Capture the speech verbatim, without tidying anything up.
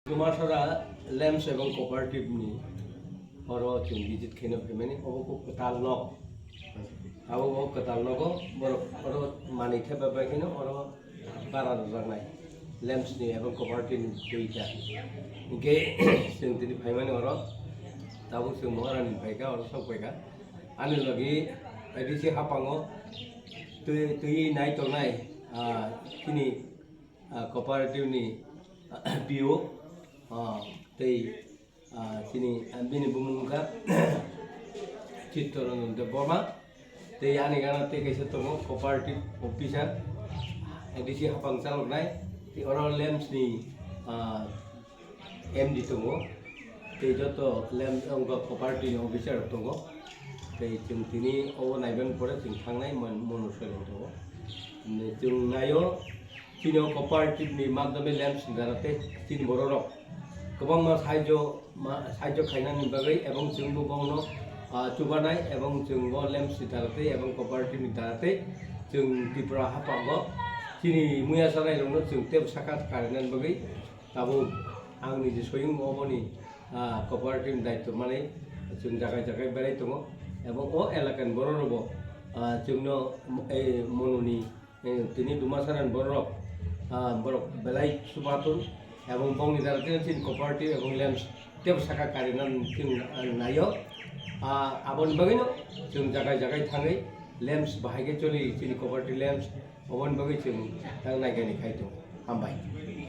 Dumasara LAMPS ebong cooperative ni oro chwng visit khaina phaimani, obo kok kwtal nok. Abo o kwtal nogo borok oro manwi thepa bai kheno oro bara rwjaknai LAMPS ni ebong cooperative ni twi ta. Hinkhe chwng tini phaimani oro, tabuk chwng Maharani phaikha, oro sok phaikha. Ani logi A D C haphango twi, twi nai tongnai, ah, chini, ah, cooperative ni P O, ah, tei, ah, chini, ah, bini bumung wngkha Chittaranjan Debbarma, tei ani gana tei kaisa tongo cooperative officer, A D C haphang chaloknai, tei oro LAMPS ni, ah, M D tongo, tei joto LAMPS wngkha cooperative ni officer rok tongo, tei chwng tini obo naiben pore chwng thangnai mon-, mono soilong tongo. Chwng naio, chini o cooperative ni madhyome LAMPS ni dara tei chini borok rok kwbangma sahajyo ma-, sahajyo khainani bagwi, ebong chwngbo bono, ah, chubanai, ebong chwng o LAMPS ni dara tei ebong cooperative ni dara tei chwng Tripura haphango chini muya sanai rokno chwng tei saka karinani bagwi tabuk ang niji soyung oboni, ah, cooperative ni daityo manwi chwng jagai jagai berai tongo, ebong o elakani borok rokbo, ah, chwngno, eh, mononi, eh, tini Dumasarani borok, ah, borok belai chubathun, ebong bongni dara tei chini cooperative ebong LAMPS tebo saka karina chwng, ah, naio. Ah, aboni bagwino chwng jagai jagai thangwi LAMPS bahai khe choli chini cooperative LAMPS, oboni bagwi chwng tang naikani khai tongo. Hambai.